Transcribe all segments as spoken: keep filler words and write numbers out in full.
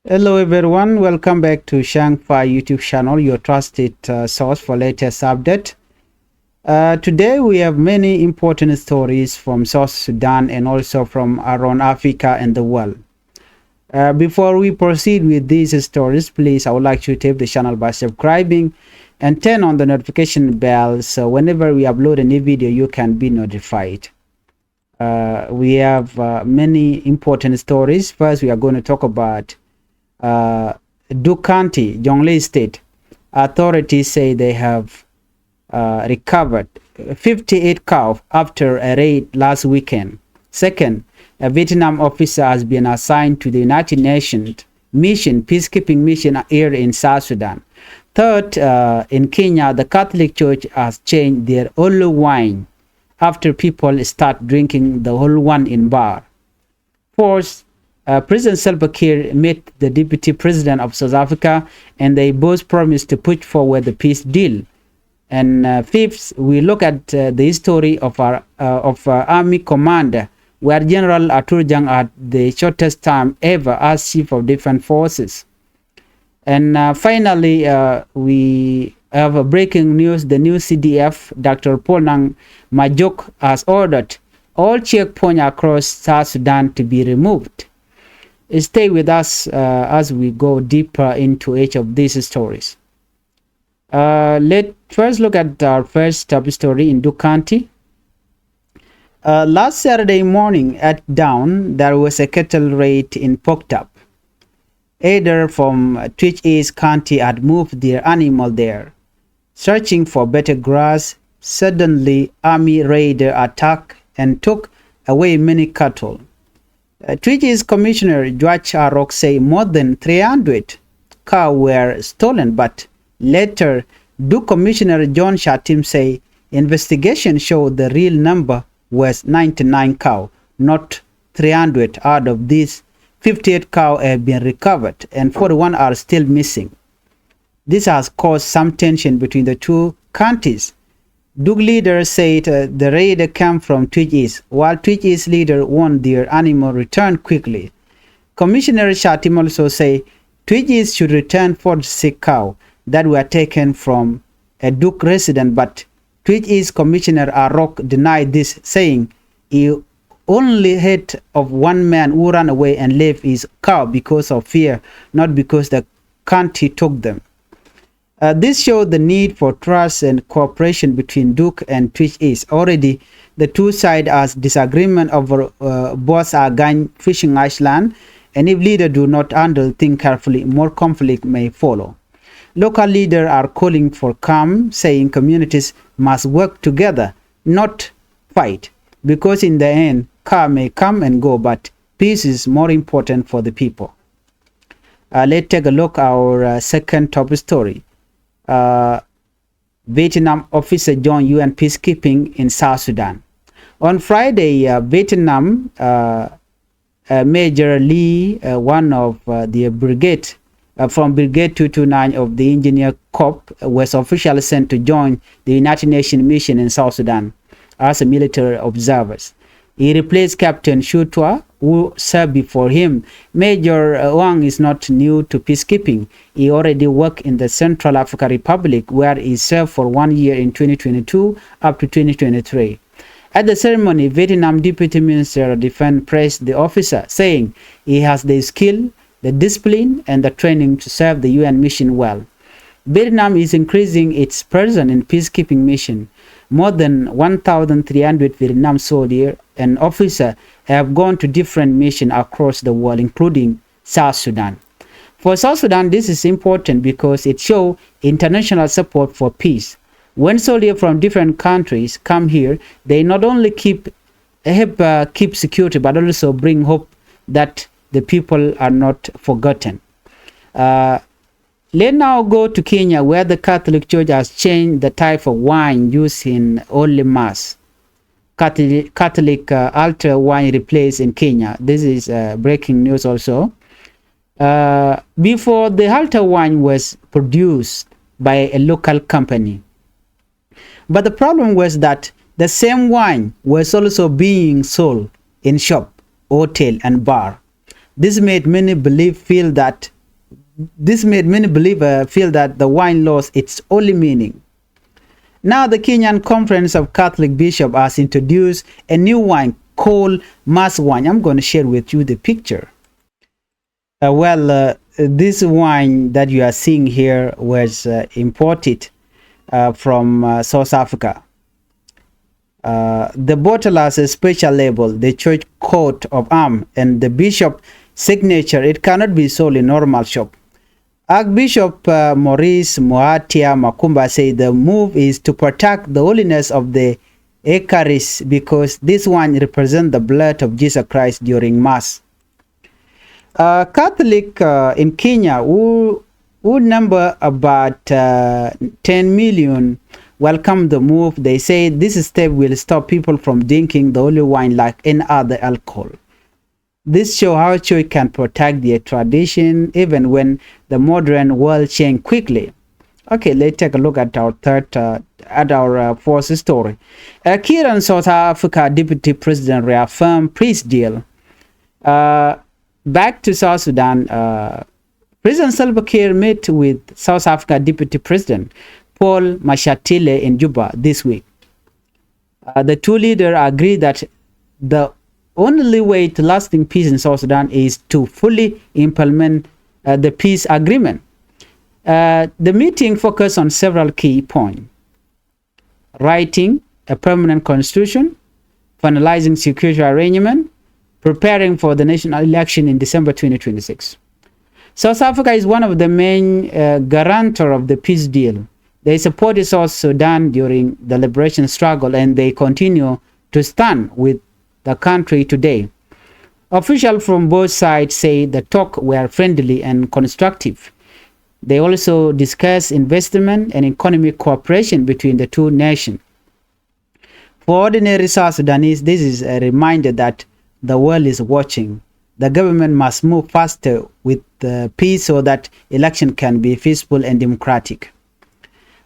Hello everyone, welcome back to Shangfa YouTube channel, your trusted uh, source for latest update. Uh, today we have many important stories from South Sudan and also from around Africa and the world. Uh, before we proceed with these stories, please, I would like you to tap the channel by subscribing and turn on the notification bell so whenever we upload a new video, you can be notified. Uh, we have uh, many important stories. First, we are going to talk about uh, Duk County, Jonglei State. Authorities say they have uh, recovered fifty-eight cows after a raid last weekend. Second, a Vietnam officer has been assigned to the United Nations mission, peacekeeping mission here in South Sudan. Third, uh, in Kenya, the Catholic Church has changed their holy wine after people start drinking the whole one in bar. Fourth, uh, President Salva Kiir met the Deputy President of South Africa and they both promised to push forward the peace deal. And uh, fifth, we look at uh, the history of our uh, of uh, army commander, where General Arthur Young had the shortest time ever as Chief of Defense Forces. And uh, finally, uh, we have a breaking news. The new C D F, Doctor Paul Nang Majok, has ordered all checkpoints across South Sudan to be removed. Stay with us uh, as we go deeper into each of these stories. Uh, let first look at our first top story in Duk County. Uh, last Saturday morning at dawn, there was a cattle raid in Poktup. Herder from Twic East County had moved their animal there, searching for better grass. Suddenly, army raider attacked and took away many cattle. Uh, Twic East Commissioner Juach Arok say more than three hundred cows were stolen, but later Duk Commissioner John Shatim say investigation showed the real number was ninety-nine cows, not three hundred. Out of these, fifty-eight cows have been recovered and forty-one are still missing. This has caused some tension between the two counties. Duk leaders said uh, the raid came from Twic East, while Twic East leaders want their animal returned quickly. Commissioner Shatim also say Twic East should return forty-six cows that were taken from a Duk resident, but Twic East Commissioner Arok denied this, saying he only heard of one man who ran away and left his cow because of fear, not because the county took them. Uh, this showed the need for trust and cooperation between Duk and Twic East. Already, the two sides has disagreement over uh, Boas Agany fishing island, and if leaders do not handle things carefully, more conflict may follow. Local leaders are calling for calm, saying communities must work together, not fight, because in the end, cows may come and go, but peace is more important for the people. Uh, let's take a look at our uh, second top story. Uh, Vietnam officer join U N peacekeeping in South Sudan. On Friday, uh, Vietnam uh, uh, Major Lee, uh, one of uh, the brigade uh, from Brigade two two nine of the Engineer Corps, was officially sent to join the United Nations mission in South Sudan as a military observer. He replaced Captain Shu Tua, who served before him. Major uh, Wang is not new to peacekeeping. He already worked in the Central African Republic, where he served for one year in twenty twenty-two up to twenty twenty-three. At the ceremony, Vietnam Deputy Minister of Defense praised the officer, saying he has the skill, the discipline, and the training to serve the U N mission well. Vietnam is increasing its presence in peacekeeping mission. More than one thousand three hundred Vietnam soldiers and officers have gone to different missions across the world, including South Sudan. For South Sudan, this is important because it shows international support for peace. When soldiers from different countries come here, they not only keep help uh, keep security, but also bring hope that the people are not forgotten. Uh, let's now go to Kenya, where the Catholic Church has changed the type of wine used in Holy Mass. Catholic, Catholic uh, altar wine replaced in Kenya. This is uh, breaking news also. Uh, before, the altar wine was produced by a local company. But the problem was that the same wine was also being sold in shop, hotel, and bar. This made many believe feel that This made many believers feel that the wine lost its holy meaning. Now, the Kenyan Conference of Catholic Bishops has introduced a new wine called Mass Wine. I'm going to share with you the picture. Uh, well, uh, this wine that you are seeing here was uh, imported uh, from uh, South Africa. Uh, the bottle has a special label, the church coat of arm, and the bishop signature. It cannot be sold in normal shop. Archbishop uh, Maurice Muhatia Makumba said the move is to protect the holiness of the Eucharist because this wine represents the blood of Jesus Christ during Mass. Uh, Catholic uh, in Kenya, who, who number about uh, ten million, welcome the move. They say this step will stop people from drinking the holy wine like any other alcohol. This show how church can protect their tradition even when the modern world change quickly. Okay, let's take a look at our third, uh, at our uh, fourth story. Uh, Kiir and South Africa Deputy President reaffirm peace deal. Uh, back to South Sudan, uh, President Salva Kiir met with South Africa Deputy President Paul Mashatile in Juba this week. Uh, the two leaders agree that the only way to lasting peace in South Sudan is to fully implement uh, the peace agreement. Uh, the meeting focused on several key points: writing a permanent constitution, finalizing security arrangement, preparing for the national election in December twenty twenty-six. South Africa is one of the main uh, guarantor of the peace deal. They supported South Sudan during the liberation struggle and they continue to stand with the country today. Officials from both sides say the talks were friendly and constructive. They also discussed investment and economic cooperation between the two nations. For ordinary South Sudanese, this is a reminder that the world is watching. The government must move faster with the peace so that election can be peaceful and democratic.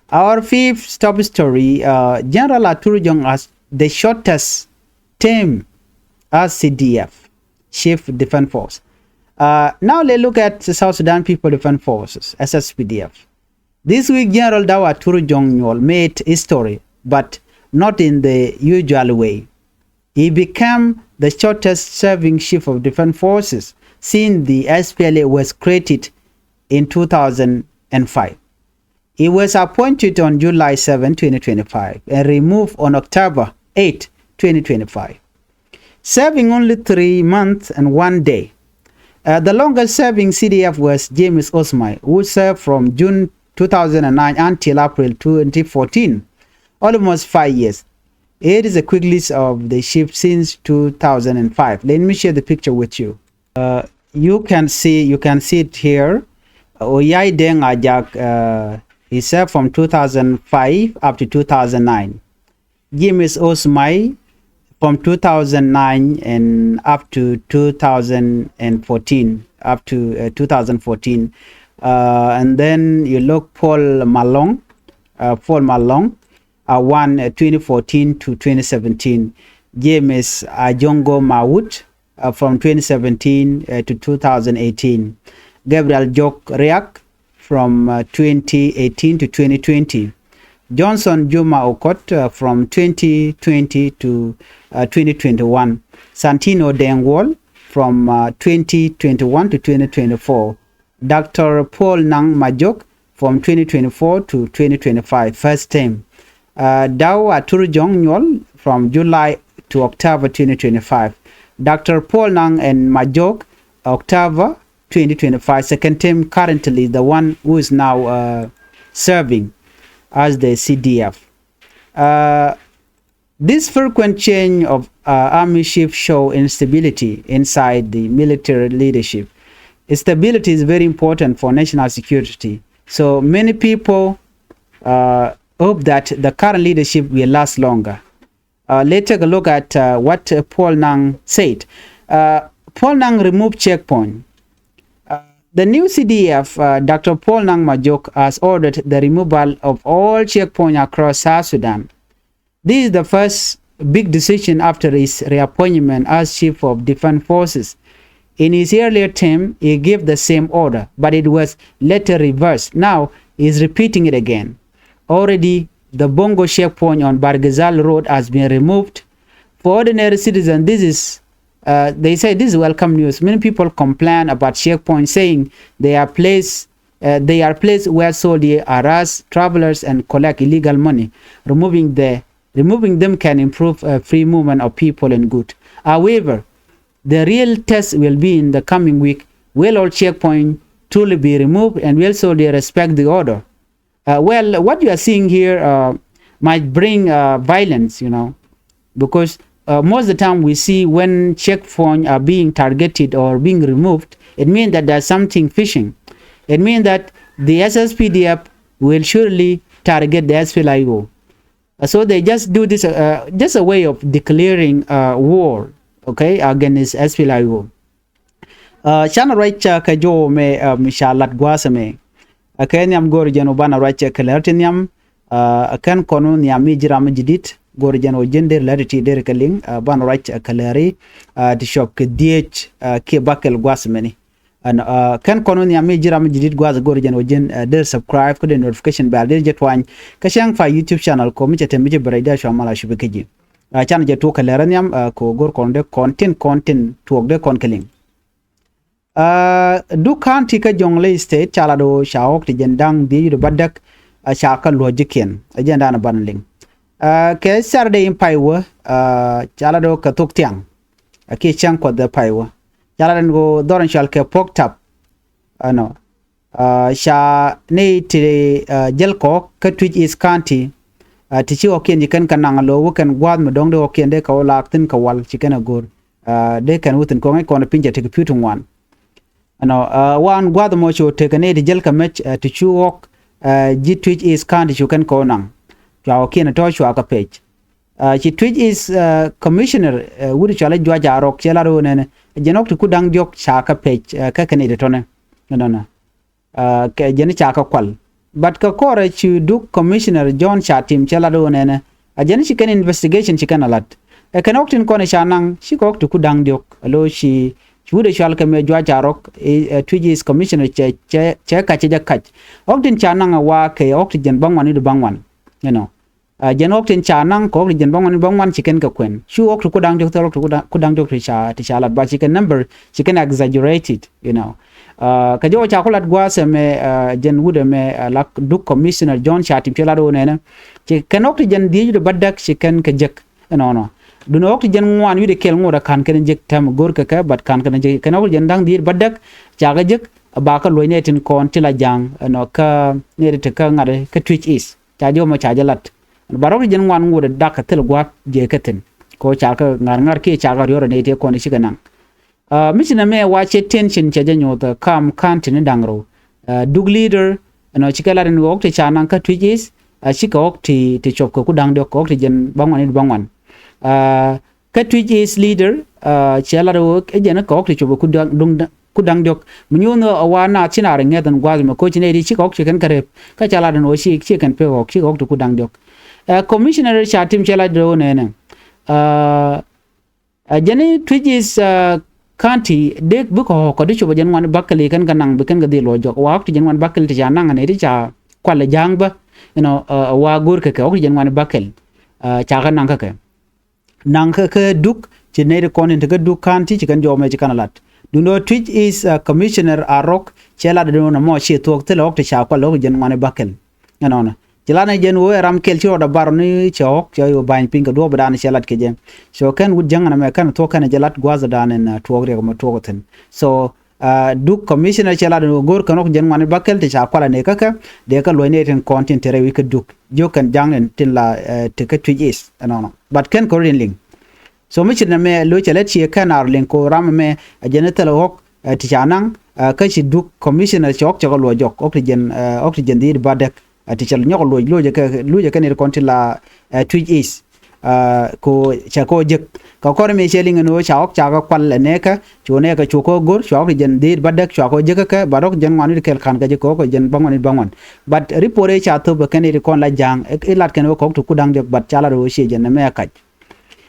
Our fifth top story, uh, General Atur Jong has the shortest term as C D F, Chief Defense Force. Uh, now let's look at the South Sudan People Defense Forces, S S P D F. This week, General Dawa Turu Jong Nyol made history, but not in the usual way. He became the shortest serving chief of defense forces since the S P L A was created in two thousand five. He was appointed on July seventh, twenty twenty-five, and removed on October eighth, twenty twenty-five, serving only three months and one day. Uh, the longest serving C D F was James Osmai, who served from June two thousand nine until April twenty fourteen, almost five years. Here is a quick list of the chiefs since two thousand five. Let me share the picture with you. Uh, you can see, you can see it here. Uh, Oyai Deng Ajak, uh, he served from two thousand five up to two thousand nine. James Osmai from two thousand nine and up to two thousand fourteen, up to uh, two thousand fourteen. Uh, and then you look Paul Malong, uh, Paul Malong, uh, one uh, twenty fourteen to twenty seventeen. James Ajongo Mawut uh, from twenty seventeen uh, to two thousand eighteen. Gabriel Jok Riak from uh, twenty eighteen to twenty twenty. Johnson Juma Okot uh, from twenty twenty to uh, twenty twenty-one. Santino Dengwall from uh, twenty twenty-one to twenty twenty-four. Doctor Paul Nang Majok from twenty twenty-four to twenty twenty-five, first term. Uh, Dau Atur Jong Nyol from July to October twenty twenty-five. Doctor Paul Nang and Majok, October twenty twenty-five, second term, currently the one who is now uh, serving as the C D F. Uh, this frequent change of uh, army chief show instability inside the military leadership. Stability is very important for national security. So many people uh, hope that the current leadership will last longer. Uh, let's take a look at uh, what uh, Paul Nang said. Uh, Paul Nang removed checkpoint. Uh, the new C D F, uh, Doctor Paul Nang Majok, has ordered the removal of all checkpoints across South Sudan. This is the first big decision after his reappointment as Chief of Defense Forces. In his earlier term, he gave the same order, but it was later reversed. Now, he's repeating it again. Already, the Bongo checkpoint on Bargazal Road has been removed. For ordinary citizens, this is, uh, they say this is welcome news. Many people complain about checkpoints, saying they are place, uh, they are places where soldiers harass travelers and collect illegal money. Removing the, removing them can improve, uh, free movement of people and good. However, the real test will be in the coming week. Will all checkpoints truly be removed, and will soldiers respect the order? Uh, well, what you are seeing here, uh, might bring, uh, violence, you know, because, uh, most of the time we see when checkpoints are being targeted or being removed, it means that there's something fishing. It means that the S S P D F will surely target the S P L A I O. Uh, so they just do this, uh, just a way of declaring, uh, war, okay, against S P L A I O. Uh, canɛ ruac, uh, kɛ jɔw mɛ, uh, mi ca lat gua̱a̱th ɛmɛ. Uh, kɛ nhiam go̱o̱r jɛn wä banɛ ruac kɛ lɛr ti nhiam. Uh, kɛn kɔn wä nhiam mi ji̱ ram mi ji̱ di̱t go̱o̱r jɛn wä ji̱n der lɛr ti der kɛ liŋ, uh, banɛ ruac kɛ lɛri, uh, ti cuɔp kɛ dhieec, uh, kiɛ bakɛl gua̱a̱th ɛmɛni. Ɛn, uh, kɛn kɔn wä nhiam mi ji̱ ram mi ji̱ di̱t gua̱a̱th go̱o̱r jɛn wä ji̱n, uh, der subscribe kä der notification bell der jɛ tuany kä cäŋ fa YouTube channel kɔ mi cɛ te mi cɛ bɛ rɛy dee cua mal a cupi kä ji̱. Uh, canɛ jɛ tuɔk kɛ lɛr nhiam, uh, kɛ go̱o̱r kɔn dee kɔn tin kɔn tin tuɔk dee kɔn kɛ liŋ. Uh, Duk County kä Jonglei State ca lat ɣöö ca ɣɔk ti jɛn da̱ŋ dhieec wi̱cdɛ bädäk, uh, ca kä luɔ̱c ji̱kiɛn. Ɛ jɛn da̱a̱n ɛ banɛ liŋ. Uh, kɛ Saturday in pay wä, uh, ca lat ɣöö kɛ thok thiaŋ. Uh, kiɛ cäŋ kuɔth ɛ pay wä. Ca lat ɛn ɣöö dhɔr in cɔal kɛ Pok Tap. Ɛnɔ. Uh, ca ni ti, uh, jäl kɔk kä Twic East County. Uh, ti ci ɣɔkiɛn ci kɛn kɛ naŋ lo̱o̱ wä kɛn gua̱a̱th mi dɔ̱ŋ dee ɣɔkiɛn dee kɛ wä laak thi̱n kɛ wal ci kɛn ɛ go̱o̱r. Uh, dee kɛn wä thi̱n kɔŋ i̱ kɔn piny cɛ tekɛ pi̱w ti ŋuan. Ɛnɔ, uh, wan gua̱a̱th mɔ cu tekɛ ni ti jäl kɛ mec, uh, ti cu ɣɔk, uh, ji̱ Twic East County cu kɛn kɛ wä naŋ. Cua ɣɔkiɛn tɔ̱ cua kɛ pec. Uh, ci Twic East, uh, Commissioner, uh, wut cɔal i̱ Juac Arɔk cɛ lat ɣöö nɛnɛ jɛn ɣɔk ti ku da̱ŋ diɔ̱k ca kɛ pec, uh, kä kɛn i̱ ti tɔ̱nɛ. Nɔnɔ. Uh, kɛ jɛn ca kɛ kual. But kɛ kɔrɛ ci Duk Commissioner John Catim cɛ lat ɣöö nɛnɛ a jɛn ci kɛn investigation ci kɛn a lat. Ɛ kɛn ɣɔk tin kɔn ca naŋ ci kɛ ɣɔk ti ku da̱ŋ diɔ̱k. Alo ci, ci wut ɛ cɔal kɛ mɛ Juac Arɔk, ɛ, ɛ, Twic East Commissioner cɛ, cɛ, cɛ kac cɛ jɛ kac. Ɣɔk tin ca naŋ ɛ wa kɛ ɣɔk ti jɛn bäŋuan wi̱cdɛ bäŋuan. You know. Uh, jɛn ɣɔk tin ca naŋ kɛ ɣɔk ti jɛn bäŋuan wi̱cdɛ bäŋuan ci kɛn kɛ kuɛn. Cu ɣɔk ti ku da̱ŋ diɔ̱k thil ɣɔk ti ku da̱ŋ, ku daŋ diɔ̱k ti ca, ti ca lat ba ci kɛn number ci kɛn exaggerated, you know. Uh, kɛ jɔw ca ku lat gua̱a̱th ɛmɛ, uh, jɛn wut ɛmɛ, uh, la Duk Commissioner John Catim cɛ lat ɣöö nɛnɛ. Ci kɛn ɣɔk ti jɛn dhieec wi̱cdɛ bädäk ci kɛn kɛ jek. Ɛnɔnɔ. Duundɛ ɣɔk ti jɛn ŋuan wi̱cdɛ kɛl ŋot ɛ ka̱n kɛn jek täämɛ go̱r kɛ kɛ, but ka̱n kɛn jek. Kɛn ɣɔk ti jɛn da̱ŋ dhieec bädäk ca kɛ jek, ba kɛ luɔ̱c nɛy tin kɔn ti la ja̱a̱ŋ, ɛnɔ, kä nɛy ti te kä ŋa̱t kä Twic East. Ca jɛ wä mɔ ca jɛ lat. Ba rɔ̱k ti jɛn ŋuan ŋot ɛ dak kɛ thil gua̱a̱th jɛ kä thi̱n. Kɛ ɣöö ca kɛ ŋa̱r ŋa̱r kiɛ ca kɛ riɔ̱r ɛ nɛy ti kɔn ti cikɛ naŋ. Uh, mi ci nɛ mɛ wa cɛ tension cɛ jɛ nyoth, uh, kam ka̱n ti ni da̱ŋ rɛw. Uh, Duk leader, ɛnɔ, cikɛ lat ɛn ɣɔk ti ca naŋ kä Twic East, uh, cikɛ ɣɔk ti, ti cuɔp kɛ ku da̱ŋ diɔ̱k, kɛ ɣɔk ti jɛn bäŋuan wi̱cdɛ bäŋuan. Uh, kä Twic East leader, uh, cɛ lat ɣöö ɛ jɛn kɛ ɣɔk ti cuɔp kɛ ku da̱ŋ, duŋ, ku da̱ŋ diɔ̱k. Mi nyuuth ni ɣöö a wa naath ci naar ŋäth ɛn gua̱a̱th mɛ koci nɛy ti cikɛ ɣɔk ci kɛn kɛ rep. Kä ca lat ɛn ɣöö ci, ci kɛn pek ɣɔk, cikɛ ɣɔk ti ku da̱ŋ diɔ̱k. Uh, Commissioner Catim cɛ lat ɣöö nɛnɛ. Uh, uh, jɛn i̱ Twic East, uh, County dee bikɛ ɣɔk kɛ di cuɔp ɛ jɛn ŋuan bäkɛl i̱ kɛn kɛ naŋ bi kɛn kɛ dhil luɔ̱c jɔk. Wa ɣɔk ti jɛn ŋuan bäkɛl ti ca naŋ nɛy ti ca kual ɛ ja̱a̱ŋ bä. You know, uh, wa go̱r kɛ kɛ ɣɔk ti jɛn ŋuan bäkɛl. Uh, ca kɛ naŋ kä kɛ. Naŋ kä, kä Duk, ci nɛy ti kɔn in te kä Duk County, ci kɛn jɔw mɛ ci kɛn a lat. Duundɛ ɣöö Twic East, uh, Commissioner Arɔk, cɛ lat duundɛ mɔ ci thuɔ̱k thilɛ ɣɔk ti ca kual ɣɔk jɛn ŋuan i̱ bäkɛl. Ɛnɔnɔ. Ci lat ni jɛn ɣöö ɛ ram kɛl ci rɔɔdɛ bar ni cɛ ɣɔk, cɛ ɣöö ba̱ny piny kɛ duɔ̱ɔ̱p dan cɛ lat kɛ jɛ. So kɛn wut jäŋ ɛn ɛmɛ kɛn thuɔ̱k kɛn jɛ lat gua̱a̱th dan in, uh, tuɔɔk riɛk mɛ tuɔɔk thi̱n. So, uh, Duk Commissioner cɛ lat ni ɣöö go̱o̱r kɛn ɣɔk jɛn ŋuan i̱ bäkɛl ti ca kual ɛ nɛy kä kɛ, dee kɛ luɔ̱c nɛy tin kɔn tin te rɛy wi̱c kä Duk. Jiök kɛn ja̱ŋ tin, tin la, eh, te kä Twic East, ɛnɔnɔ. But kɛn kɛ rɔ in liŋ. So mi ci nɛ mɛ lo̱c cɛ lɛ ciɛ kɛn ar liŋ ko ram mɛ a jɛn i̱ thilɛ ɣɔk, eh, ti ca naŋ, eh, kä ci Duk Commissioner cɛ ɣɔk cɛ kɛ luɔ̱c jɔk, ɣɔk ti jɛn, eh, ɣɔk ti jɛn dhiec bädäk, eh, ti cɛ nyɔk luɔ̱c, luɔ̱c kɛ, luɔ̱c kɛ nɛy ti kɔn ti la, eh, Twic East. Eh, ko cɛ kɔ jek. Kɛ kɔr mi cɛ liŋ ɛn ɣöö ca ɣɔk ca kɛ kual ɛ nɛɛkä, cu nɛɛkä cu kɔ go̱r, cua ɣɔk ti jɛn dhiec bädäk, cua kɔ jek kä kɛ, ba rɔk jɛn ŋuan wi̱cdɛ kɛl ka̱n kɛ jek kɛ ɣɔk jɛn bäŋuan wi̱cdɛ bäŋuan. But report ëë ca thop ɛ kɛn i̱ ti kɔn la ja̱a̱ŋ, i̱ lat kɛn ɣöö kɛ ɣɔk ti ku da̱ŋ diɔ̱k, but ca lat ɣöö ciɛ jɛn nɛ mɛ kac.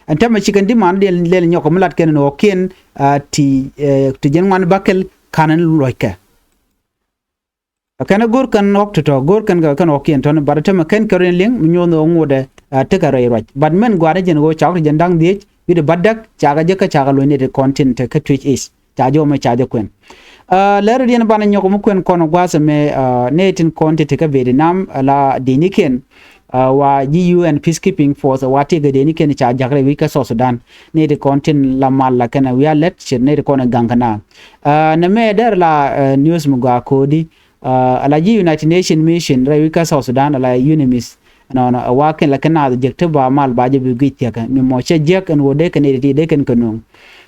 Ɛn täämɛ ci kɛn demand diɛn lɛl nyɔk mi lat kɛn ɛn ɣɔkiɛn, ah, ti, eh, ti jiɛn ŋuan bäkɛl ka̱n ɛn luɔckɛ. Kɛn ɛ go̱r kɛn ɣɔk ti tɔ̱, go̱r kɛn kɛ kɛn ɣɔkiɛn tɔ̱ni, but täämɛ kɛn kɛ rɔ in liŋ mi nyoth ɣöö ŋotdɛ, ah, tekɛ rɛy ruac. But mɛn gua̱a̱r ni jɛn ɣöö cakɔ ti jiɛn da̱ŋ dhieec wi̱cdɛ bädäk, cakɛ jek kä cakɛ lo̱c nɛy ti kɔn tin te kä Twic East. Ca jɛ ɣöö mɛ ca jɛ kuɛn. Ah, lɛr diɛn banɛ nyɔk mi kuɛn kɔn gua̱a̱th ɛmɛ, ah, nɛy tin kɔn ti te kä Vietnam, ah, la dinikiɛn, ah, wa ji̱ U N peacekeeping force, wa tëëkɛ dinikiɛn ca ja̱k rɛy wec kä South Sudan. Nɛy ti kɔn tin la mal la kɛn wi̱i̱ a lät ce̱t nɛy ti kɔn ɛ gaŋ kɛ naath. Ah, nɛmɛ dɛr la, ah, news mi gɔaa ko̱di, ah, ala ji̱ United Nations Mission rɛy wec kä South Sudan, ala UNMISS. Ɛnɔnɔ, ɛ wa kɛn la kɛn naath jiäk ti ba mal ba jɛ bi guic thiäkä. Mi mɔ cɛ jiäk ɛn ɣöö dee kɛn iti ti dee kɛn kɛ nuŋ.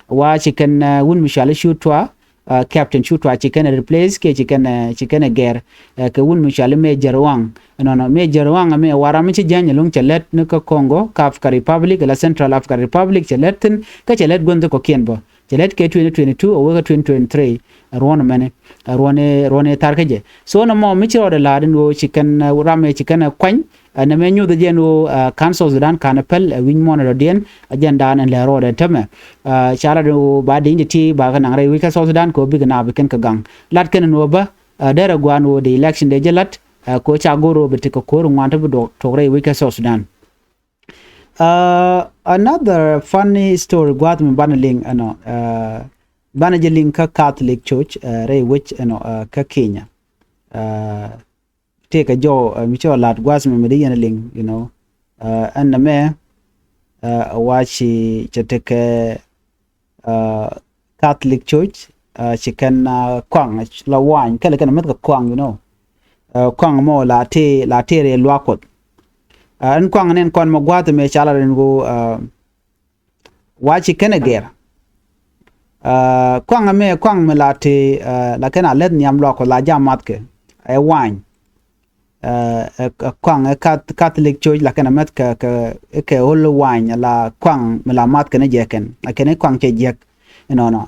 Wa ci kɛn, ah, wun mi cuali Cutua, ah, Captain Cutua ci kɛn ɛ replace kiɛ ci kɛn ɛ, ci kɛn ɛ gɛr, eh, kɛ wun mi cuali Major Wang. Ɛnɔnɔ, Major Wang ɛmɛ wa ram mi ci jäny ɛlɔ̱ŋ cɛ lät ni kä Congo, kä Africa Republic, la Central Africa Republic cɛ lät thi̱n, kä cɛ lät guänh thi kɔ̱kiɛn bä. Cɛ lät kɛ twenty twenty-two a wee kä twenty twenty-three, ɛ ruɔ̱n ɛmɛni, ɛ ruɔ̱n ɛ, ruɔ̱n ɛ thar kä jɛ. So nɔmɔ mi ci rɔɔdɛ la̱a̱t ɛn ɣöö ci kɛn, eh, ram ɛ ci kɛn ɛ kuany, eh, nɛmɛ nyoth ɛ jɛn ɣöö, eh, ka̱n South Sudan ka̱n ɛ päl, eh, wi̱ny muɔ̱ɔ̱n ɛ rɔ̱diɛn, ɛ jɛn da̱a̱n ɛn lɛr rɔɔdɛ täämɛ. Eh, ca lat ɛn ɣöö ba dee in ti ti ba kɛ naŋ rɛy wec kä South Sudan kɛ ɣöö bikɛ naap kɛn kɛ gaŋ. Lat kɛn ɛn ɣöö bä, eh, derɛ gua̱a̱n ɣöö dee election dee jɛ la̱t, eh, kɛ ɣöö ca go̱r ɣöö bi tekɛ ko̱r ŋuan ti bi duɔ̱k tuɔɔk rɛy wec kä South Sudan. Uh, another funny story gua̱a̱th mi banɛ liŋ ɛnɔ, uh, banɛ jɛ liŋ kä Catholic Church, uh, rɛy wec ɛnɔ, uh, kä Kenya. Uh, tëëkɛ jɔw, uh, mi cɔ la̱t gua̱a̱th mi mi dee yɛn liŋ, you know. Uh, ɛn nɛmɛ, uh, wa ci cɛ tekɛ, uh, Catholic Church, uh, ci kɛn, uh, kɔaŋ la wany kɛlɛ kɛn mɛth kɛ kɔaŋ, you know. Uh, kɔaŋ mɔ la tëë, la tëë rɛy luaak Kuɔth. Uh, ɛn kɔaŋ nɛn kɔn mɔ gua̱a̱th mɛ ca la rɛn ɣöö, uh, wa ci kɛn ɛ gɛr. Uh, kɔaŋ mɛ, kɔaŋ mɛ la tëë, uh, la kɛn a lɛth nhiam luaak Kuɔth la jam mathkɛ ɛ wany. Uh, ɛ, ɛ kɔaŋ ɛ Cath-, Catholic Church la kɛn a mɛth kɛ, kɛ, kɛ ɣöl wany la kɔaŋ mi la math kɛn jɛ kɛn. La kɛn kɔaŋ cɛ jiɛk. Ɛnɔnɔ.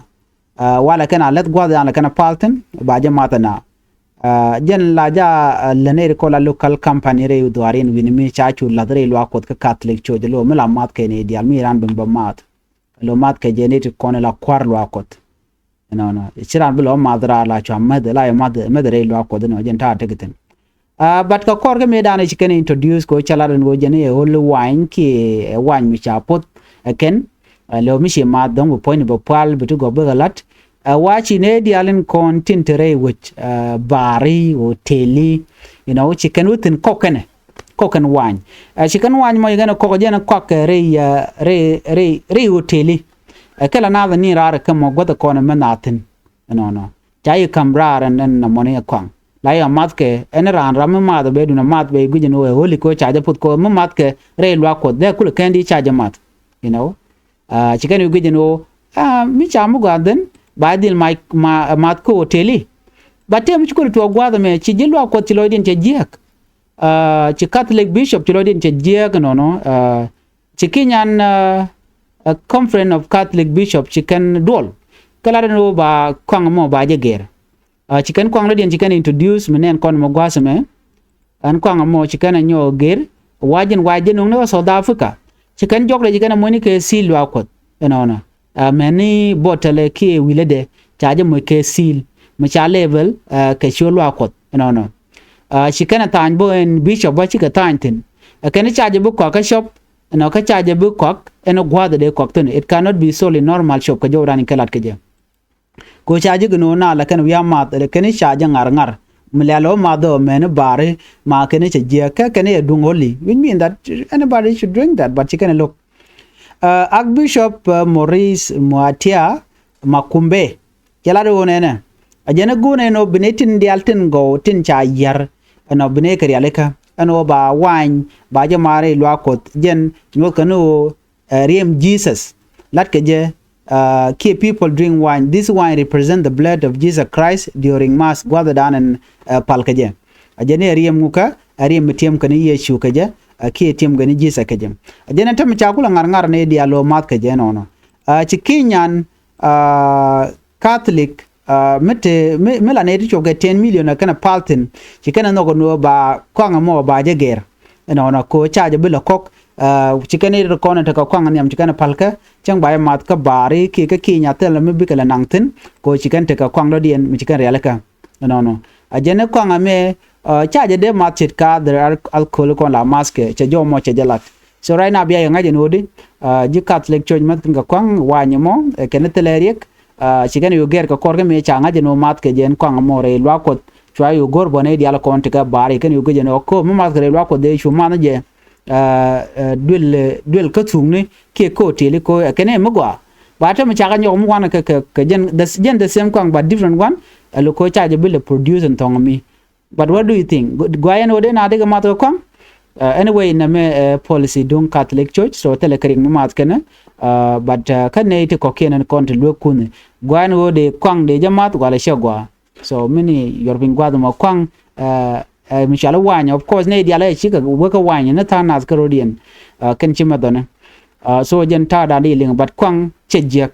Uh, walɛ kɛn a lɛth gua̱th yan la kɛn a pal thi̱n, ba jɛ math ɛna. Uh, jɛn la ja, uh, lɛ nɛy ri kɔn la local company rɛy dhuaar in wi̱ni mi ca cu lath rɛy luaak Kuɔth kä Catholic Church lo mi la math kɛn i̱ diaal mi ran ben bä math. Lo math kɛ jɛ nɛy ti kɔn la kua̱r luaak Kuɔth. Ɛnɔnɔ. Ci raan bi lɔ math raar la cua mäth, la yɛ math, mäth rɛy luaak Kuɔth ɛnɔ, jɛn ta̱a̱ tek thi̱n. Ah, but kɛ kɔr kä mëëdan ci kɛn introduce kɛ ɣöö cä lat ɛn ɣöö jɛn i̱ ɛ holy wine kiɛ ɛ wany mi ca poth ɛ kɛn. Ah, lɛ ɣöö mi ci math dhɔ̱ŋ bi puɔ̱nyni bɛ pual bi ti gɔ̱k bikɛ la̱t. Ah, wa ci nɛy diaal in kɔn tin te rɛy wec, ah, baari, hoteli, you know, ci kɛn wä thi̱n kɔk kɛnɛ. Kɔk kɛn wany. Ah, ci kɛn wany mɔ ci kɛn kɔk jɛn kɔak kɛ rɛy, ah, rɛy, rɛy, rɛy hoteli. Ɛ kɛ la naath ni raar kä mɔ guäth kɔn mɛ naath thi̱n. Ɛnɔnɔ. Ca yi ka̱m raar ɛn, ɛn nɔmɔni ɛ kɔaŋ. La yɛ mathkɛ, ɛn raan ram mi math bɛ dun a math bɛ guic ɛn ɣöö ɛ holy kɛ ɣöö ca jɛ puth kɛ ɣöö mi mathkɛ rɛy luaak Kuɔth. Dee kulɛ kɛn di ca jɛ math. You know? Ah, ci kɛn wi̱i̱ guic ɛn ɣöö, ah, mi ca mi gɔaa dhin, ba dhil ma, ma, math kä hoteli. Ba tëë mi ci kulɛ tuɔɔk gua̱a̱th ɛmɛ, ci ji̱ luaak Kuɔth ci lɔcdiɛn cɛ jiääk. Ah, ci Catholic Bishop ci lɔcdiɛn cɛ jiääk ɛnɔnɔ. Ah, ci Kenyan, ah, ah, Conference of Catholic Bishop ci kɛn duɔl. Kä lat ɛn ɣöö ba kɔaŋ mɔ ba jɛ gɛr. Ah, ci kɛn kɔaŋ lɔcdiɛn ci kɛn introduce mi nɛn kɔn mɔ gua̱a̱th ɛmɛ. Ɛn kɔaŋ mɔ ci kɛn a nyɔk gɛr. Wa jɛn wa jɛ no̱o̱ŋ ni kä South Africa. Ci kɛn jɔkdɛ ci kɛn a mo̱ni kɛ seal luaak Kuɔth. Ɛnɔnɔ. Ah, mɛni bottle kiɛ wi̱lɛdɛ ca jɛ moc kɛ seal. Mi ca label, ah, kɛ ciöt luaak Kuɔth. Ɛnɔnɔ. Ah, ci kɛn a tha̱a̱ny bä ɛn bishop bä cikɛ tha̱a̱ny thi̱n. Ɛ kɛn ca jɛ bi kɔak kä shop. Ɛnɔ kä ca jɛ bi kɔak ɛn gua̱a̱th dee kɔak thi̱n. It cannot be sold in normal shop kɛ jɔwdan in kɛ lat kɛ jɛ. Ko ca ji̱ gɛ no̱o̱ŋ na la kɛn wi̱i̱ a math, la kɛn ca jɛ ŋa̱r ŋa̱r. Mi lɛl ɔ math ɔ mɛn i̱ ba̱a̱ri, ma kɛn cɛ jiɛk, kɛ kɛn yɛ duŋ holy. Which mean that anybody should drink that, but ci kɛn lo̱k. Uh, Archbishop, uh, Maurice Muatia Makumbe, cɛ lat ɣöö nɛnɛ. A jɛn ɛ go̱o̱n ɛn ɣöö bi nɛy tin diaal tin gɔw tin ca yiär. Ɛn ɣöö bi nɛy kɛ rialikä. Ɛn ɣöö ba wany, ba jɛ maar i̱ luaak Kuɔth. Jɛn nyuɔth kɛn ɣöö ɛ riɛm Jesus. Latkɛ jɛ, uh, kiɛ people drink wine. This wine represent the blood of Jesus Christ during mass. Gua̱thdan ɛn, uh, pal kɛ jɛ. A jɛn i̱ ɛ riɛm ŋukä, ɛ riɛm mi tiɛm kɛn i̱ Yecu kɛ jɛ, uh, kiɛ tiɛm kɛn i̱ Jesus kɛ jɛ. A jɛn ɛn tämɛ ca kulɛ ŋa̱r ŋa̱r ni diaal lo̱ math kɛ jɛ ɛnɔnɔ. Uh, ci Kenyan, uh, Catholic, uh, mi te, mi, mi la nɛy ti cuɔp kɛ ten million ɛ kɛn ɛ pal thi̱n. Ci kɛn ɛ nhɔk ɛ nuɔɔ ba kɔaŋ ɛmɔ ba jɛ gɛr. Ɛnɔnɔ ko ca jɛ bi lɛ kɔk, Ci kɛn i̱ rɛ kɔn tekɛ kuaŋ nhiam ci kɛn palkä cäŋ ba i̱ math kä baari kiɛ kä ki̱ny a thil mi bikɛ lɛ naŋ thi̱n. Ko ci kɛn tekɛ kuaŋ dɔ̱diɛn mi ci kɛn rialikä. Nɔnɔ a jɛn i̱ kuaŋ amɛ ca jɛ dee math ce̱t ka dhɛr alcohol kɔn la mathkɛ cɛ jɔw mɔ cɛ jɛ lat. So right now bia yɛ ŋa̱c ɛn ɣöödi ji̱ Catholic Church mäth kɛn kɛ kuaŋ wany mɔ kɛn thilɛ riɛk. Ci kɛn yu gɛr kɛ kɔr kä mi ca ŋa̱c ɛn ɣöö mathkɛ jɛ ɛn kuaŋ mɔ rɛy luaak Kuɔth cua yu go̱r bɔ nɛy diaal kɔn ti kɛ baari kɛn yu gec ɛn ɣöö ko̱o̱p mi mathkɛ rɛy luaak Kuɔth dee cu math jɛ. Duel duel kä thukni kiɛ ko̱o̱t tili ko̱o̱t kɛn ɛ mi gɔaa. Ba te mi cakɛ nyɔk mi wan kɛ kɛ jɛn the same kuaŋ but different one. Ɛ lo ko̱o̱t ca jɛ bi lɛ produce ɛn thɔŋ mi. But what do you think? Gua yɛn wä dee na dikɛ math kɛ kɔaŋ. Anyway nɛ mɛ policy duŋ Catholic Church so thilɛ kɛ rik mi math kɛnɛ. But kä nɛy ti kɔkiɛn ɛn kɔn ti luek kunh. Gua yɛn wä dee kɔaŋ dee jɛ math walɛ cɛ gua. So mini yuɔr piny guath mɔ kɔaŋ. Mi cɔal i̱ wany of course nɛy dial ɛ cikɛ wek kä wany ni tha̱a̱ŋ nath kä rodiɛn. Kɛn ci mɛ dhɔni. So jɛn ta̱a̱ da̱a̱n di liŋ but kuaŋ cɛ jiäk.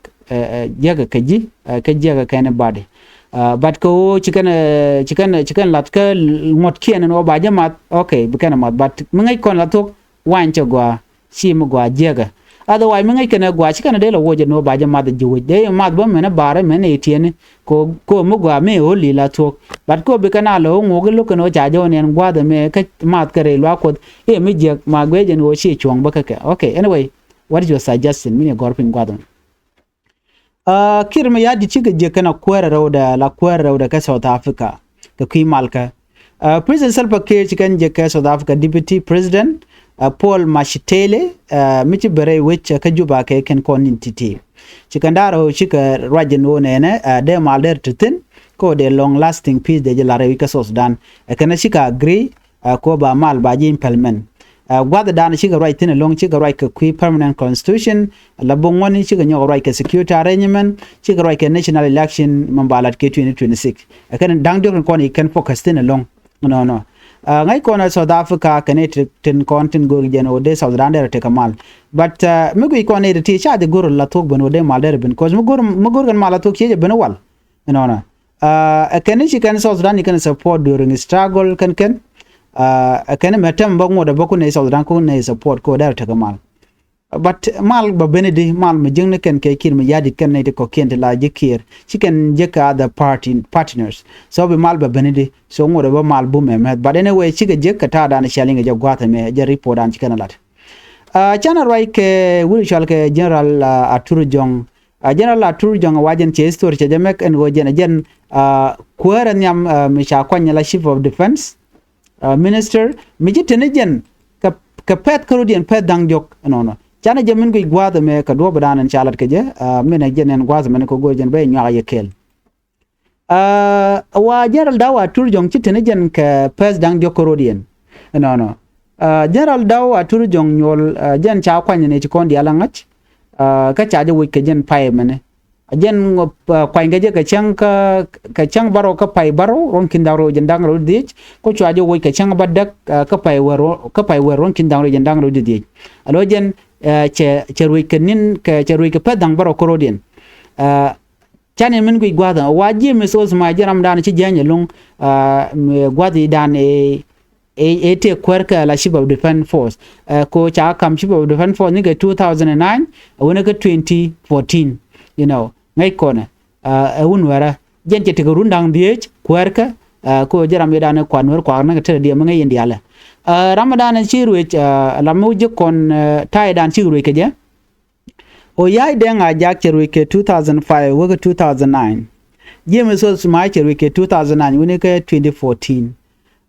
Jiäk kɛ ji̱ kɛ jiäk kɛ kɛn badi. But kɛ ɣöö ci kɛn ci kɛn ci kɛn lat kä ŋuɔ̱tkiɛn ɛn ɣöö ba jɛ math. Ok bi kɛn math but mi ŋäc kɔn la thuɔ̱k wany cɛ gɔaa. Ci mi gɔaa jiäkä. Otherwise mi ŋäc kɛn ɛ gɔaa ci kɛn ɛ dee lɛ wuɔc ɛn ɣöö ba jɛ math ji̱ wec dee math bä mɛn ɛ baarɛ mɛn ɛ tiɛni. Ko ko mi gɔaa mi ɛ ɣöö li la thuɔ̱k. But ko bi kɛn a lɛ ɣöö ŋuɔ̱k i̱ lo̱k kɛn ɣöö ca jɛ ɣöö nɛn gua̱a̱th ɛmɛ kä math kɛ rɛy luaak Kuɔth. I̱ mi jiäk ma guiec ɛn ɣöö ci cuɔ̱ɔ̱ŋ bä kä kɛ. Ok anyway. What is your suggestion mi ni gɔ̱r piny gua̱a̱th ɛmɛ? Kiir mi ya̱ di̱t cikɛ jiäk kɛn a kuäärä rɛwdɛ la kuäärä rɛwdɛ kä South Africa. Kɛ kui̱ malkä. President Salva Kiir ci kɛn jiäk kɛ South Africa Deputy President Paul Mashatile mi ci bɛ rɛy wec kä Juba kɛ kɛn kɔn ni̱n ti̱ti̱. Ci kɛn da̱rä ɣöö cikɛ ruac in ɣöö nɛnɛ dee mal der ti thi̱n. Kä ɣöö dee long lasting peace dee jɛ la̱r rɛy wec kä South Sudan. Ɛ kɛn a cikɛ agree. Ko ba mal ba ji̱ implement. Gua̱th dan cikɛ ruac thi̱n ɛlɔ̱ŋ cikɛ ruac kɛ kui̱ permanent constitution. La bo̱ŋ ŋuɔ̱ni cikɛ nyɔk ruac kɛ security arrangement cikɛ ruac kɛ national election mɛ ba lat kɛ twenty twenty six. Ɛ kɛn da̱ŋ diɔ̱k in kɔn i̱ kɛn focus thi̱n ɛlɔ̱ŋ. Nɔnɔ ŋäc kɔn ɛ South Africa kɛn i̱ tin kɔn tin go̱r jɛn ɣöö dee South Sudan derɛ tekɛ mal. But mi guic kɔn i̱ ti ca jɛ go̱r la thuɔ̱k ben ɣöö dee mal derɛ ben cause mi go̱r mi go̱r kɛn mal la thuɔ̱k ciecɛ ben wal. Inɔnɔ ɛ kɛn i̱ ci kɛn South Sudan ci kɛn support during struggle kɛn kɛn. Ɛ kɛn i̱ mɛ tɛm bä ŋuɔt ɛ bä kun nɛy South Sudan kun nɛy support ko dɛr tekɛ mal. But mal bä ben idi mal mi jiäkni kɛn kɛ Kiir mi ya̱di̱t kɛn nɛy ti kɔ̱kiɛn ti la ji̱ Kiir ci kɛn jiäk kɛ other party partners. So bi mal bä ben idi so ŋuɔt ɛ bä mal bum ɛ mɛth but anyway cikɛ jiäk kɛ ta̱a̱ dan cialiŋ ɛ jɛ gua̱a̱th ɛmɛ ɛ jɛ report dan ci kɛn ɛ lat. Canɛ ruac kɛ wut cɔal kɛ General Atur Jɔŋ. General Atur Jɔŋ wa jɛn cɛ history cɛ jɛ mɛk ɛn ɣöö jɛn ɛ jɛn kuäärä nhiam mi ca kuany la Chief of Defence Minister mi ci teni jɛn kɛ pɛth kä rodiɛn pɛth da̱ŋ diɔ̱k ɛnɔnɔ. Canɛ jɛ min guic gua̱a̱th ɛmɛ kɛ duɔ̱ɔ̱p dan ɛn ca lat kɛ jɛ. Min ɛ jɛn ɛn gua̱a̱th ɛmɛn kɛ go̱o̱r jɛn bɛ nyuak yɛ kɛɛl. Wa General Daw Atur Jɔŋ ci teni jɛn kɛ pɛth da̱ŋ diɔ̱k kä rodiɛn. Ɛnɔnɔ General Daw Atur Jɔŋ Nyuɔl jɛn ca kuany ni ci kɔn diaal aŋa̱c. Kä ca jɛ wec kɛ jɛn pay mɛni a jɛn kuany kɛ jɛ kɛ cäŋ kä kɛ cäŋ bärɔw kä pay bärɔw ruɔ̱n ki̱n da̱ŋ rɛw jɛn da̱ŋ rɛw dhiec. Kä cua jɛ wec kɛ cäŋ bädäk kä pay wër kä pay wër ruɔ̱n ki̱n da̱ŋ rɛw jɛn da̱ŋ rɛw dhiec. Alo jɛn cɛ cɛ ruec kɛ ni̱n kɛ cɛ ruec kɛ pɛth da̱ŋ bärɔw kä rodiɛn. Canɛ min guic gua̱a̱th ɛn wa James Osma jɛn ramdan ci jiäny ɛlɔ̱ŋ. Gua̱a̱th i̱dan ɛ ɛ tëë kuäär kɛ la Chief of Defence Force. Ko ca kam Chief of Defence Force ni kɛ two thousand and nine a wänɛ kä twenty fourteen. You know ŋäc kɔnɛ ɛ wun wɛrä jɛn cɛ tekɛ run da̱ŋ dhieec kuäär kä. Ko jɛ ram i̱dan ɛ kuan wɛr kuak ni kɛ tëë diɛ mi ŋäc in dialɛ. Ramdan ci ruec la mi ji̱ kɔn ta̱a̱ i̱dan ci ruec kɛ jɛ. Oyai Deng Ajak cɛ ruec kɛ two thousand five wä kɛ two thousand nine. James Osma cɛ ruec kɛ two thousand nine wä ni kɛ twenty fourteen.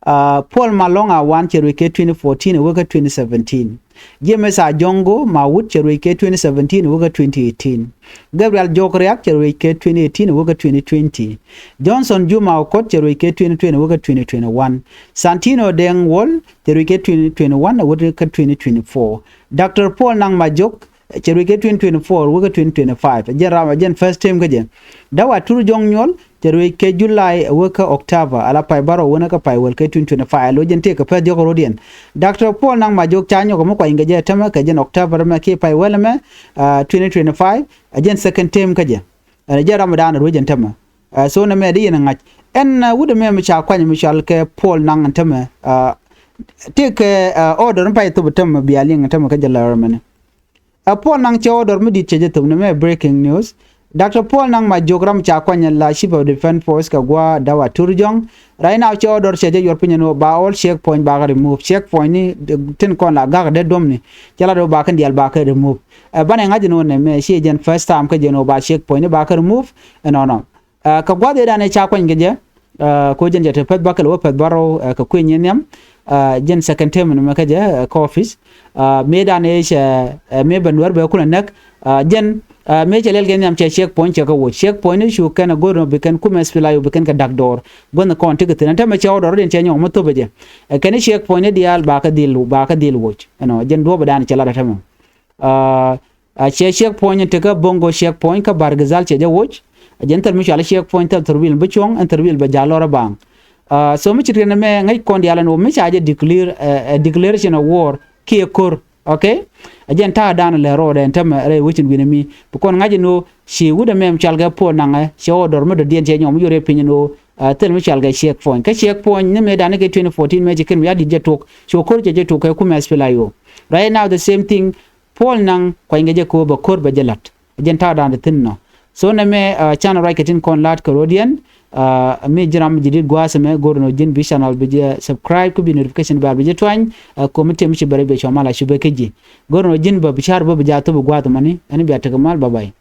Paul Malong Awan cɛ ruec kɛ twenty fourteen wä kɛ twenty seventeen. James Ajongo Mawut cɛ ruec kɛ twenty seventeen wä kɛ twenty eighteen. Gabriel Jok Riak cɛ ruec kɛ twenty eighteen wä kɛ twenty twenty. Johnson Juma Okot cɛ ruec kɛ twenty twenty wä kɛ twenty twenty one. Santino Deng Wol cɛ ruec kɛ twenty twenty one wä kɛ twenty twenty four. Doctor Paul Nang Majok cɛ ruec kɛ twenty twenty four wä kä twenty twenty five. Jɛn ram jɛn first term kä jɛ. Daw Atur Jɔŋ Nyuɔl cɛ ruec kɛ July wä kä October ala pay bärɔw wä ni kä pay wäl kɛ twenty twenty five lo jɛn tëë kɛ pɛth diɔ̱k rodiɛn. Doctor Paul Nang Majok ca nyɔk mi kuany kɛ jɛ tämɛ kɛ jɛn October mɛ kiɛ pay wäl mɛ twenty twenty five. Ɛ jɛn second term kä jɛ. Ɛ jɛn ram dan ruec jɛn tämɛ. So nɛ mɛ di yɛn ŋa̱c ɛn wut ɛmɛ mi ca kuany mi cɔal kɛ Paul Nang tämɛ. Tëëkɛ order mi pay thop tämɛ bia liŋ tämɛ kä jɛ lär mɛni. Ɛ Paul Nang cɛ order mi di̱t cɛ jɛ thop ni mɛ breaking news. Doctor Paul Nang Majok ram ca kuany la Chief of Defense Force kɛ gua̱a̱ dawa Turjong. Right now cɛ order cɛ jɛ yuɔr piny ni ba all checkpoint ba kɛ remove. Checkpoint ni tin kɔn la gak dee duɔm ni cɛ la dee ba kɛ dial ba kɛ remove. Ɛ banɛ ŋa̱c ni wä nɛ mɛ ci jɛn first time kä jɛn wä ba checkpoint ni ba kɛ remove. Ɛnɔnɔ. Kä gua̱th ëëdan ëë ca kuany kɛ jɛ, ko jɛn jɛ te pɛth bäkɛl wä pɛth bärɔw kɛ kui̱ nyin nhiam. Jɛn second term ni mɛ kä jɛ kä office. Mëëdan ëë cɛ mëë bɛ nuɛr bɛ kulɛ näk. Jɛn mëë cɛ lɛl kɛ nhiam cɛ checkpoint cɛ kä woc. Checkpoint ni cu kɛn a go̱r nɔ bi kɛn kumɛ spila yo bi kɛn kɛ dak dɔɔr. Guänh kɔn ti kɛ thi̱n ɛn tämɛ cɛ wä dɔr rɔ̱diɛn cɛ nyɔk mi thop ɛ jɛ. Kɛn checkpoint ni diaal ba kä dhil ba kä dhil woc. Ɛnɔ jɛn duɔ̱ɔ̱p ëëdan cɛ lat ɛ tämɛ. Cɛ checkpoint in tekä Bongo checkpoint kä Bargazal cɛ jɛ woc. Jɛn thil mi cual checkpoint thil thurbil bi cuɔ̱ŋ ɛn thurbil bɛ ja̱ lɔr ɛ baŋ. So mi ci riɛn ɛmɛ ŋäc kɔn diaal ɛn ɣöö mi ca jɛ declare ɛ declaration of war kiɛ ko̱r. Okay. Ɛ jɛn ta̱a̱ dan lɛ rɔɔdɛ ɛn tämɛ rɛy wecin wi̱n ɛmi bi kɔn ŋa̱c ɛn ɣöö ci wut ɛmɛ mi cual kɛ Paul Nang ɛ cɛ order mi dɔ̱diɛn cɛ nyɔk mi yorɛ piny ɛn ɣöö thil mi cual kɛ checkpoint kä checkpoint ni mëëdan ni kɛ twenty fourteen mëë ci kɛn mi ya di̱t jɛ tok ci wä ko̱r cɛ jɛ tok kɛ kumɛ spila yo. Right now the same thing. Paul Nang kuanykɛ jɛ ko̱o̱p bɛ ko̱r bɛ jɛ la̱t. Jɛn ta̱a̱ da̱a̱n ti thi̱n nɔ. So nɛ mɛ can ruac kɛ tin kɔn la̱t kɛ ro̱diɛn. Mi ji̱ ram ji̱ dit gua̱a̱th ɛmɛ go̱r nɔ ji̱n bi channel bi jɛ subscribe kä bi notification bell bi jɛ tuany. Ko̱mi tëë mi ci bɛ rɛc bɛ cua mal a cupɛ kä ji̱. Go̱r nɔ ji̱n bä bi ca̱r bä bi ja̱ thop bi gua̱a̱th ɛmɔni ɛn bia tekɛ mal, bye bye.